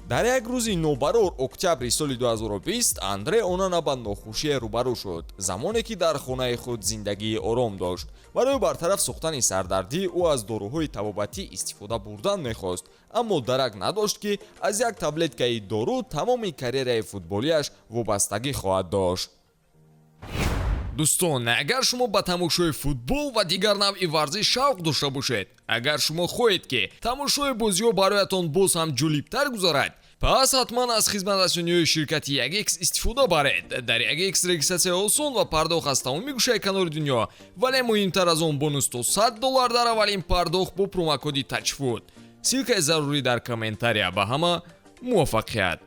Дар як рӯзи нобарор октябри соли 2020 Андре Онана ба нохушие рӯбарӯ шуд, замоне ки дар хонаи худ зиндагии ором дошт. Барои бартараф сохтани сардардӣ ӯ аз доруҳои табобатӣ истифода бурдан мехост, аммо дарак надошт, ки аз як таблеткаи дору тамоми карьераи футболиаш вобастагӣ хоҳад дошт. Дӯстон, агар шумо ба тамошои футбол ва дигар навъи варзиш шавқ дошта бошед, агар шумо хоҳед, ки тамошои бозиҳо бароятон боз ҳам ҷолибтар гузарад, пас ҳатман аз хизматрасониҳои ширкати 1X истифода баред. Дар 1X регистратсия осон ва пардохт аз тамоми гӯшаи канори дунё, вале муҳимтар аз он, бонус то 100 доллар дар аввалин пардохт бо промокоди ТАЧФУТ. Ссылкаи зарурӣ дар комментария. Ба ҳама муваффақият!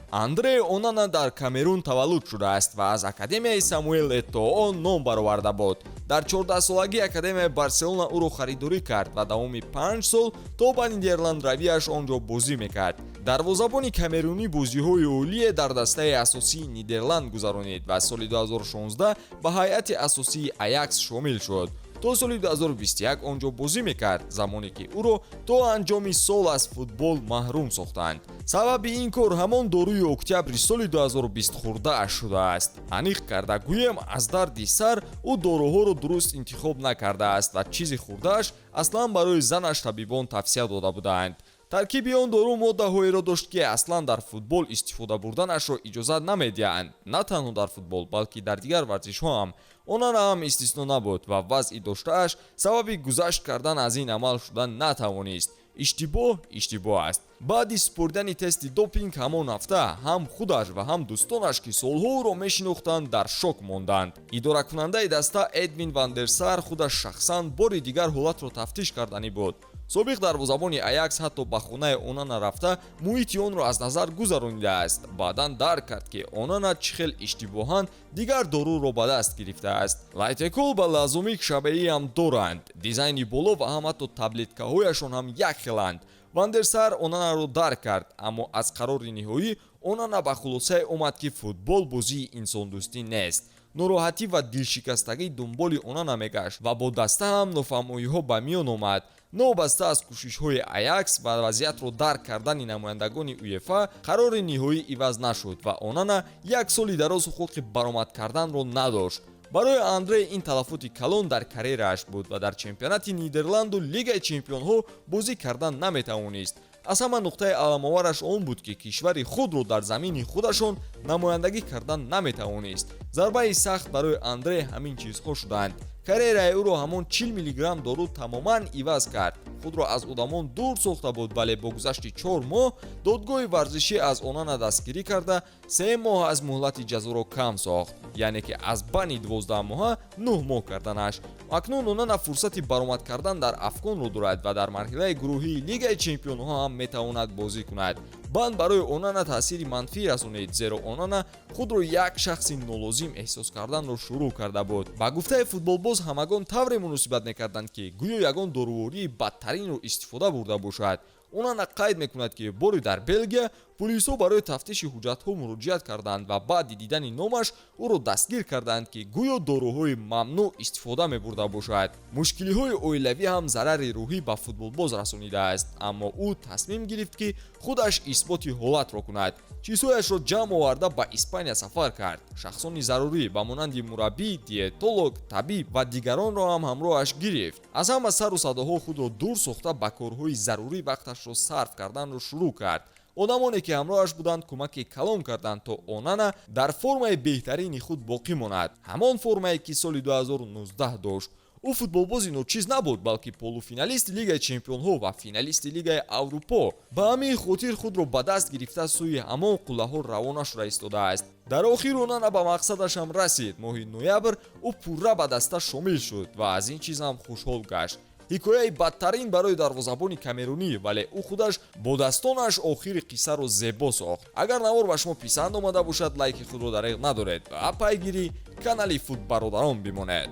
Андре Онана дар Камерун таваллуд шудааст ва аз академияи Самуэл Этоо ном бароварда буд. Дар 14-солагӣ академияи Барселона ӯро харидорӣ кард ва давоми 5 сол то ба Нидерланд равияш он ҷо бозӣ мекард. Дарвозабони камерунӣ бозиҳои олие дар дастаи асосии Нидерланд гузаронид ва соли 2016 ба ҳайати асосии Аякс шомил шуд. То соли 2021 он ҷо бозӣ мекард, замоне ки ӯро то анҷоми сол аз футбол маҳрум сохтанд. Сабаби ин кор ҳамон доруи октябри соли 2020 хӯрдааш шудааст. Аниқ карда гӯем, аз дарди сар ӯ доруҳоро дуруст интихоб накардааст ва чизи хӯрдааш аслан барои занаш табибон тавсия дода буданд. Таркиби он дору моддаҳоеро дошт, ки аслан дар футбол истифода бурданашро иҷозат намедиҳанд. На танҳо дар футбол, балки дар дигар варзишҳо ҳам. Онана ҳам истисно набуд ва вазъи доштааш сабаби гузашт кардан аз ин амал шуда натавонист. Иштибоҳ иштибоҳ аст. Баъди супоридани тести допинг ҳамон ҳафта ҳам худаш ва ҳам дӯстонаш, ки солҳо ӯро мешинохтанд, дар шок монданд. Идоракунандаи даста Эдвин Вандерсар худаш шахсан бори дигар ҳолатро тафтиш карданӣ буд. Собиқ дарвозабони Аякс ҳатто ба хонаи Онана рафта, муҳити онро аз назар гузаронидааст. Баъдан дарк кард, ки Онана чӣ хел иштибоҳан дигар доруро ба даст гирифтааст. Лайтекол ба Лазомик шабеҳиам доранд, дизайни боло ва ҳам ҳатто таблеткаҳояшон ҳам якхеланд. Вандерсар Онанаро дарк кард, аммо аз қарори ниҳоӣ Онана ба хулосае омад, ки футбол бозии инсондӯстӣ нест. Нороҳатӣ ва дилшикастагӣ дунболи Онана мегашт ва бо даста ҳам нофаҳмоиҳо ба миён омад. Новобаста аз кӯшишҳои Аякс ва вазъиятро дарк кардани намояндагони УЕФА, қарори ниҳоӣ иваз нашуд ва Онана як соли дароз ҳуқуқи баромад карданро надошт. Барои Андрей ин талафоти калон дар карьерааш буд ва дар чемпионати Нидерланду Лигаи чемпионҳо бозӣ кардан наметавонист. Аз ҳама нуқтаи аламовараш он буд, ки кишвари худро дар замини худашон намояндагӣ кардан наметавонист. Зарбаи сахт барои Андрей ҳамин чизҳо шуданд. Карьераи ӯро ҳамон 40 миллиграмм дору тамоман иваз кард. Худро аз одамон дур сохта буд, вале бо гузашти 4 моҳ додгоҳи варзишӣ аз Онана дастгирӣ карда, 3 моҳ аз муҳлати ҷазоро кам сохт, яъне ки аз бани 12 моҳа 9 моҳ карданаш. Акнун Онана фурсати баромад кардан дар Афконро дорад ва дар марҳилаи гурӯҳии Лигаи чемпионҳо ҳам метавонад бозӣ кунад. Банд барои Онана таъсири манфӣ расонид, зеро Онана худро як шахси нолозим эҳсос карданро шурӯъ карда буд. Ба гуфтаи футболбоз, ҳамагон тавре муносибат мекарданд, ки гӯё ягон дорувории бадтаринро истифода бурда бошад. Онана қайд мекунад, ки боре дар Белгия пулисҳо барои тафтиши ҳуҷҷатҳо муроҷиат карданд ва баъди дидани номаш ӯро дастгир карданд, ки гӯё доруҳои мамнӯъ истифода мебурда бошад. Мушкилиҳои оилавӣ ҳам зарари рӯҳӣ ба футболбоз расонидааст, аммо ӯ тасмим гирифт, ки худаш исботи ҳолатро кунад. Чизҳояшро ҷамъ оварда, ба Испания сафар кард. Шахсони зарурӣ ба монанди мураббӣ, диетолог, табиб ва дигаронро ҳам ҳамроҳаш гирифт. Аз ҳама сару садоҳо худро дур сохта, ба корҳои зарурӣ вақташро сарф карданро шурӯъ кард. Одамоне, ки ҳамроҳаш буданд, кӯмаки калон карданд, то Онана дар формаи беҳтарини худ боқӣ монад, ҳамон формае, ки соли 2019 дошт. Ӯ футболбози ночиз набуд, балки полуфиналисти Лигаи чемпионҳо ва финалисти Лигаи Аврупо. Ба ҳамин хотир худро ба даст гирифта, сӯи ҳамон қуллаҳо равона шуда истодааст. Дар охир Онана ба мақсадашам расид. Моҳи ноябр ӯ пурра ба даста шомил шуд ва аз ин чиз ҳам хушҳол гашт. Ҳикояи бадтарин барои дарвозабони камерунӣ, вале ӯ худаш бо дастонаш охири қиссаро зебо сохт. Агар навор ба шумо писанд омада бошад, лайки худро дареғ надоред ва пайгири канали Футбародарон бимонед.